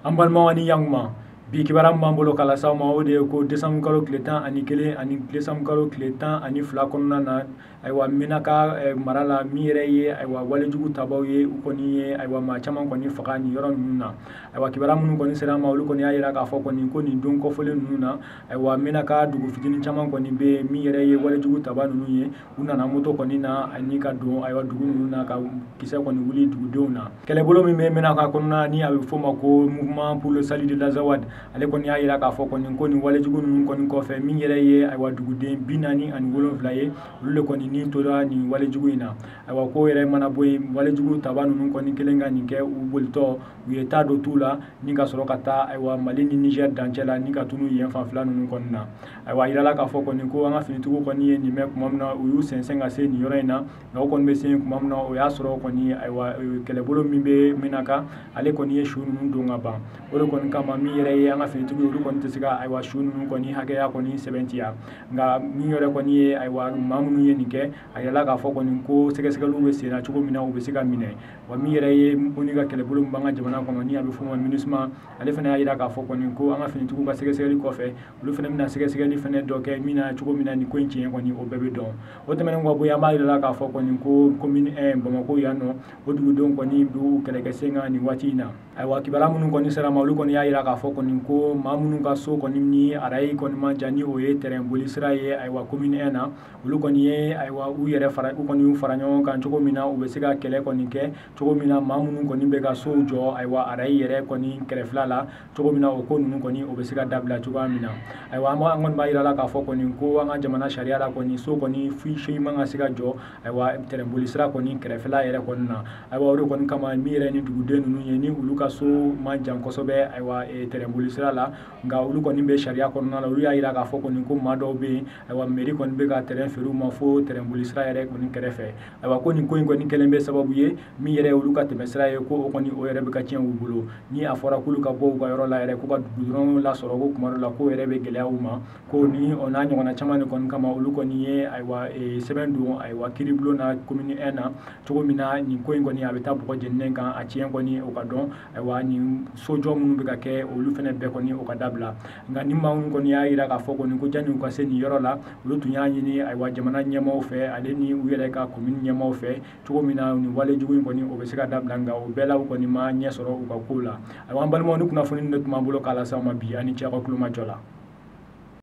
An balimaw ani yankuma, bi kibaruya min b'an bolo k'a lase aw ma, o de ye ko décembre kalo tile 11 ani décembre kalo tile 12 kɔnɔna na, ayiwa, Menaka mara la, min yɛrɛ ye, ayiwa, walejugu tabaw ye, u kɔni ye, ayiwa, maa caman kɔni faga nin yɔrɔ ninnu na. Ayiwa, kibaruya minnu kɔni sera an ma, olu kɔni y'a jira k'a fɔ kɔni ko nin don kɔfɔlen ninnu na, ayiwa, Menaka dugu fitinin caman kɔni bɛ yen, min yɛrɛ ye walejugu taba ninnu ye, u nana moto kɔni na ani ka don, ayiwa, dugu ninnu na ka kisɛ kɔni wuli dugudenw na. Kɛlɛbolo min bɛ Menaka kɔnɔna ni a bɛ f'o ma ko Mouvement pour le salut de l'Azawad, ale kɔni y'a jira k'a fɔ kɔni ko nin walejugu ninnu kɔni kɔfɛ, min yɛrɛ ye, ayiwa, duguden 47 ye, olu de kɔni ni tora nin walejugu in na. Ayiwa, ko yɛrɛ mana bɔ yen, walejugu taba ninnu kɔni kelen ka nin kɛ, u bolitɔ u ye taa dɔ t'u la ni ka sɔrɔ ka taa, ayiwa, Mali ni Niger dancɛ la ni ka tunu yen fanfɛla ninnu kɔni na. Ayiwa, a yirala k'a fɔ kɔni ko an ka finitigiw kɔni ye nin mɛn tuma min na, u y'u sɛnsɛn ka se nin yɔrɔ in na. Nka u kɔni bɛ se yen tuma min na, o y'a sɔrɔ kɔni, ayiwa, kɛlɛbolo min bɛ Menaka, ale kɔni ye su ninnu don ka ban. O de kɔni kama, min yɛrɛ ye an ka finitigiw, olu kɔni tɛ se ka, ayiwa, su ninnu kɔni hakɛya kɔni sɛbɛntiya. Nka min yɛrɛ kɔni ye, ayiwa, maa minnu ye nin kɛ, a yirala k'a fɔ kɔni ko sɛgɛsɛgɛliw bɛ sen na cogo min na u bɛ se ka minɛ. Wa min yɛrɛ ye ONU ka kɛlɛbolo min b'an ka jamana kɔnɔ ni a bɛ f'o ma MINUSMA, ale fana y'a jira k'a fɔ kɔni ko an ka finitigiw ka sɛgɛsɛgɛli kɔfɛ, olu fana bɛna sɛgɛsɛgɛli fana dɔ kɛ min na cogo min na nin ko in tiɲɛ kɔni o bɛɛ bɛ dɔn. O tɛmɛnen kɔ bɔ yen, an b'a yira k'a fɔ kɔni ko commune 1 Bamakɔ yan nɔ, o dugudenw kɔni b'u kɛlɛkɛ sen kan nin waati in na. Ayiwa, kibaruya minnu kɔni sera ma, olu kɔni y'a jira k'a fɔ kɔni ko maa minnu ka so kɔni ni arayi kɔni man jan ni o ye terrain boli sira ye, ayiwa, commune 1 na, olu kɔni ye, ayiwa, u yɛrɛ fara, u kɔni y'u fara ɲɔgɔn kan cogo min na u bɛ se ka kɛlɛ kɔni kɛ cogo min na maa minnu kɔni bɛ ka sow jɔ, ayiwa, arayi yɛrɛ kɔni kɛrɛfɛla la cogo min na, o ko ninnu kɔni o bɛ se ka dabila cogoya min na. Ayiwa, an kɔni b'a jira la k'a fɔ kɔni ko an ka jamana sariya la kɔni, so kɔni foyi man ka se ka jɔ, ayiwa, terrain boli sira kɔni kɛrɛfɛla yɛrɛ kɔni na. Ayiwa, o de kɔni kama, min yɛrɛ ni duguden ninnu ye, ni olu ka so man jan kosɛbɛ, ayiwa, terrain boli sira la, nka olu kɔni bɛ sariya kɔnɔna la. Olu y'a jira k'a fɔ kɔni ko maa dɔw bɛ yen, ayiwa, mairie kɔni bɛ ka terrain feere u ma fo terrain boli sira yɛrɛ kɔni kɛrɛfɛ. Ayiwa, ko nin ko in kɔni kɛlen bɛ sababu ye, min yɛrɛ olu ka tɛmɛ sira ye, ko o kɔni o yɛrɛ bɛ ka tiɲɛ u bolo. Ni a fɔra k'olu ka bɔ u ka yɔrɔ la yɛrɛ, k'u ka goudron lasɔrɔ, ko kuma dɔ la k'o yɛrɛ bɛ gɛlɛya u ma. Ko ni o n'a ɲɔgɔnna caman de kɔni kama, olu kɔni ye, ayiwa, sɛbɛn don, ayiwa, kiiribulon na commune 1 na cogo min na nin ko in kɔni a bɛ taa bɔgɔ jeninen kan, a tiɲɛ kɔni o ka dɔn. Ayiwa, nin sojɔ minnu bɛ ka kɛ, olu fana bɛɛ kɔni o ka dabila. Nka ni maa minnu kɔni y'a jira k'a fɔ kɔni ko janni u ka se nin yɔrɔ la, olu tun y'a ɲini, ayiwa, jamana ɲɛmaaw fɛ, ale ni u yɛrɛ ka commune ɲɛmaaw fɛ, cogo min na nin wale jugu in kɔni o bɛ se ka dabila. Nka o bɛɛ la, u kɔni ma ɲɛ sɔrɔ u ka kow la. Ayiwa, an balimaw, ni kunnafoni de tun b'an bolo k'a lase aw ma bi, ani cɛ ka kulomajɔ la.